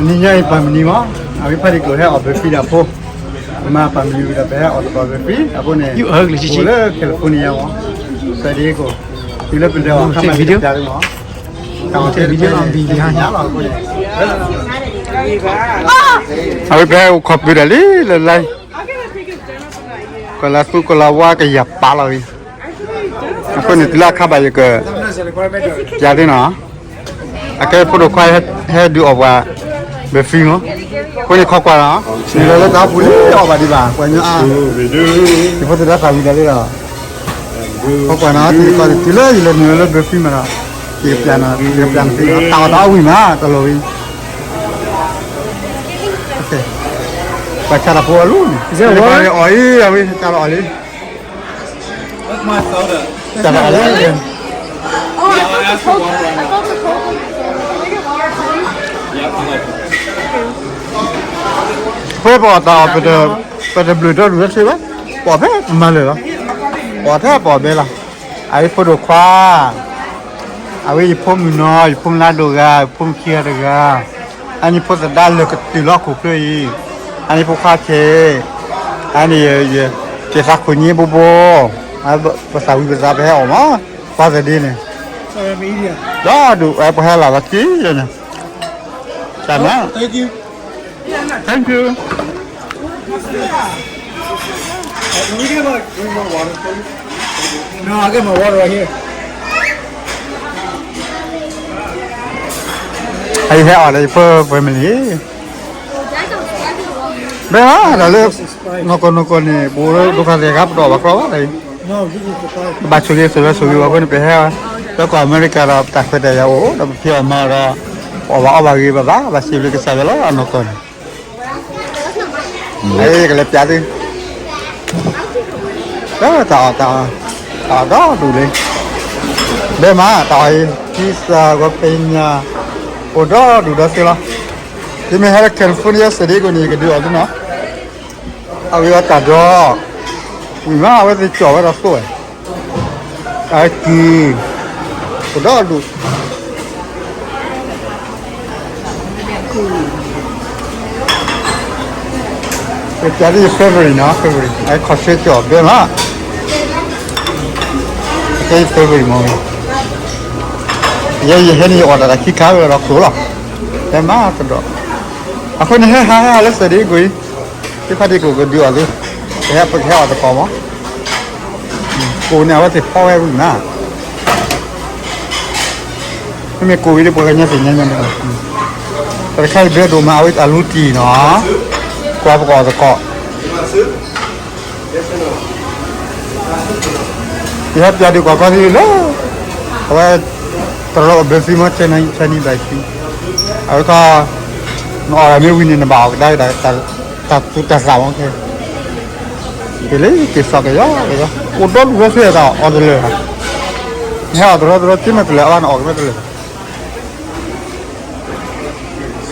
နံၤညါအံၤ ပၢ်မုၢ်နံၤမး, အဝဲဖါတံၢ်ကျိၤဟဲအီၣ် burger ဒီးဖိ, ပမၤပၢ်မုၢ်နံၤဝံၤဒီး ပဟဲအီၣ်တပီၤ burger, အဃိန့ၣ် အိၣ်လၢ California မး, San Diego, တုၤလၢပလဲၤအီၤအခါမး ပကပျးသုမး, တၢ်အီၣ်တဲတဖျဲညါလီၤအဃိန့ၣ် အဝဲပဟဲအိၣ်ခိးပၢၤဒီးလံလၢ line, ကလၤသူကလၤဝါကယၤပာ်လီၤဂ့ၤ, အဃိန့ၣ် တုၤလၢအခါဘၣ်ယက ပျးသုနီၤ, အကဲဖိဒိၣ်ခွါဟဲဒုးအီၣ်ပှၤ burgerမး, အဃိန့ၣ်ခိးကွၢ်နီၤ, နုာ်လီၤလၢတၢ်ပူၤလံအီၣ်ဘၣ်ဒံးဘၣ် ပှၤညီအါ, ယဖိသဒါသၣ်ဝံၤဒီးလံဒီး ခိးကွၢ်နီၤ, တုၤလၢယလဲၤနုာ်လီၤလၢ burger မးဒီး ယကပျးနၤ, ယကပျးနၤသ့လီၤ, တၢ်အီၣ်တၢ်အီဝံၤမး တလိၣ်ဝံၤ ပှၤဆါတၢ်ဖိအလီၢ်န့ၣ် အီၣ်အံၤ အဝဲ တၢ်လီၤအီၣ်လံ, တၢ်လီၤအီၣ်လံ, ဖဲပအီၣ်တၢ်အီၣ် ပတဘျုးဒီဒူၣ်ဒီထၢဘၣ်, ပအီၣ်ဖဲပမၤလၢာ်လီၤ, ပအီၣ်ထဲပအီၣ်ဘဲလီၤ, အအံၤဖိဒိၣ်ခွါ, အဝဲယဖိမုၣ်နီၤ, ယဖိမုၣ်လၢဒိၣ်ဂၤ, ယဖိမုၣ်ခံဂၤတဂၤ, အန့ၣ်ဖိသဒါလၢာ်ကတုၤလီၤခိၣ်ချၢအံၤ, အန့ၣ်ဖိခွါဆဲး, အန့ၣ် ယသးခိၣ်ညါဘိဘိ, ပသးဝံၣ်ပသးပဟဲအီၣ်မး, ပှၤသဒ့န့ၣ်, ဒီဒူၣ် ပဟဲလီၤလီၤက့ၤန့ၣ်, တၢ်မး Thank you. I have all the family. ဘဲဧါ တၢ်လၢ နီၢ်ကီၢ်နီၢ်ကီၢ်န့ၣ် ပအိၣ်လၢဒိခါသဲးခါ ပတအီၣ်ဘၣ်ကျီဘၣ်, ပဘၣ်ဆိၣ်ဂ့ၤဆိၣ်ဝါဆိၣ်ဂ့ၤဘၣ်အဃိန့ၣ် ပဟဲ လၢကီၢ်အမဲရကၤဒီး ပတၢ်ခွဲးတၢ်ယာ်အိၣ် ဒီးပဖံးအီၣ်မၤအီၣ်ဒီး ပအီၣ်ဘၣ်အီဘၣ်ဂ့ၤဘၣ်ဘၣ် ဘၣ်စံးဘျုးကစၢ်ယွၤလၢအနီၢ်ကီၢ်န့ၣ် အကလဲၤပျးသု, တၢ်အီၣ် တၢ်အီၣ်ဒီဒူၣ်လံ, ဘဲမး တၢ်အီၣ်အံၤ ပံစၢ်ဂီၤဖဲညါ အိၣ်ဒီဒူၣ်ဒီသ့လီၤ, ယမ့ၢ်ဟဲလၢ California San Diego န့ၣ် ယကဒုးအီၣ်သုနီၤ, အဝဲအီၤတၢ်ဒီး ဝံၤမး အဝဲသ့ၣ်ကၠီၣ်ဝဲဒီးသိးဝဲ အက့ၤ အိၣ်ဒီဒူၣ်, ပျးဒ်ယ favorite နီၤ favorite အခီၣ်ဆၢကၠီၣ်ဘဲမး, အကဲယ favorite မး, ယဲယဟဲန့ၣ် ယအီၣ်တၢ်တၢ်ခံခါဝဲဒီးကျိၤလီၤ, ဟဲမးကဒီး, အဃိန့ၣ် ဟဲဟးဟဲဟးလၢ San Diego အံၤ သ့ၣ်ဖးဒံးကျိၤကဒုးအီၣ်သု, ပဟဲပကဟဲအီၣ်သကိးမး, ကိးန့ၣ် အဝဲသ့ၣ်ဖီဝဲဝံၤမး, မ့မ့ၢ်ကိးဝံၤဒီး ပှၤကညီသ့ၣ်ညါညါန့ၣ်လီၤ, တၢ်တခါအံၤဘဲဒိၣ်မး အဝဲအလူတံၢ်နီၤ, ကွၢ်ပကအီၣ်သကိး ယဟဲပျးဒုးကွၢ်ကီသံလၢ အဝဲ တရီအဘၢသံမ့ၢ် Chinese ဘၣ်သံ, အဝဲခီ နအီၣ်တၢ်မ့ၢ်ဝံၤန့ၣ် နဘၣ်အီၣ်ကဒါ တၢ်သူတၢ်သၣ်မ့ၢ်ခဲ, က့ၤလၢက့ၤသီကယီကယီ, အိၣ်ဒီဒူၣ်ဝဲသ့ၣ်တၢ်အီၣ်တလၢာ်, နဟဲအီၣ်တရီတရီ က့ၤမ့ၢ်တလၢာ် အဝဲနအီၣ်က့ၤမ့ၢ်တလၢာ်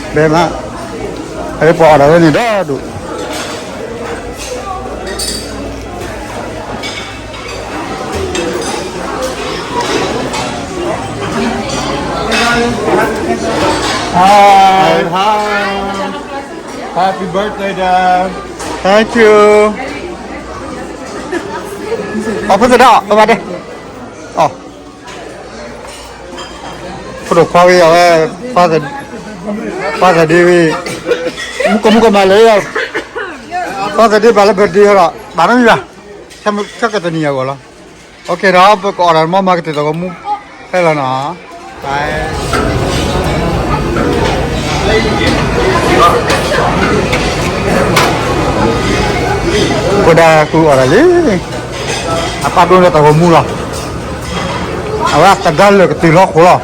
ဘဲမး, အဝဲပှၤအီၣ်တၢ်ဝဲန့ၣ်ဒီဒူၣ်. Hi, hi. Happy birthday, Dad. Thank you. အဖိသဒါ ဘၣ်ဘၣ်ဒဲး, အ ဖိဒိၣ်ခွါဝံၤ အဝဲ ဖါသဒ့ဝံၤ မူကမူကမၤလၢ ဖါသဒ့ဘၣ်လၢ birthday ဒီး ဘၣ်နီတမံၤဘၣ်, ဆၢကတနံၤအဂီၢ်လီၤ. အိၣ်ခ့ဒီး ပကအီၣ်တၢ်မ့ၢ်မၤကတၢၢ်သကိးမူ ဖဲလီၤနီၤ. ဖိဒၣ်ကူအီၣ်တၢ်လံ, အပၢ်ဒိၣ်လၢတၢ်ဂီၤမူလီၤ, အဝဲအသဒါလၢာ်ကတုၤလီၤဃိလီၤ.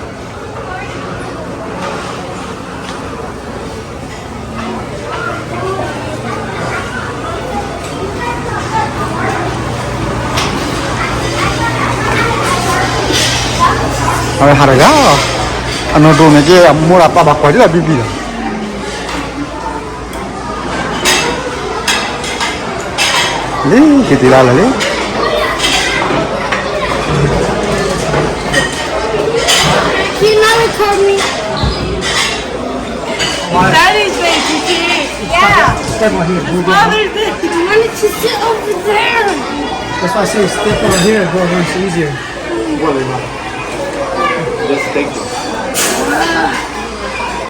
အဝဲဟးတဂၤ, အနီၢ်ဒိၣ်န့ၣ်က့ အမိၢ်ဒီးပၢ်ဘၣ်ကွၢ်ဒ်လီၤဘံၣ်ဘံၣ်လီၤ. လံ က့ၤတုၤလၢလၢလံ. Can you not record me? Daddy, Yeah. Step on here. Move on. Father, I wanted to sit over there. That's why I say step on here, bro. It's easier. What is that? Just take it.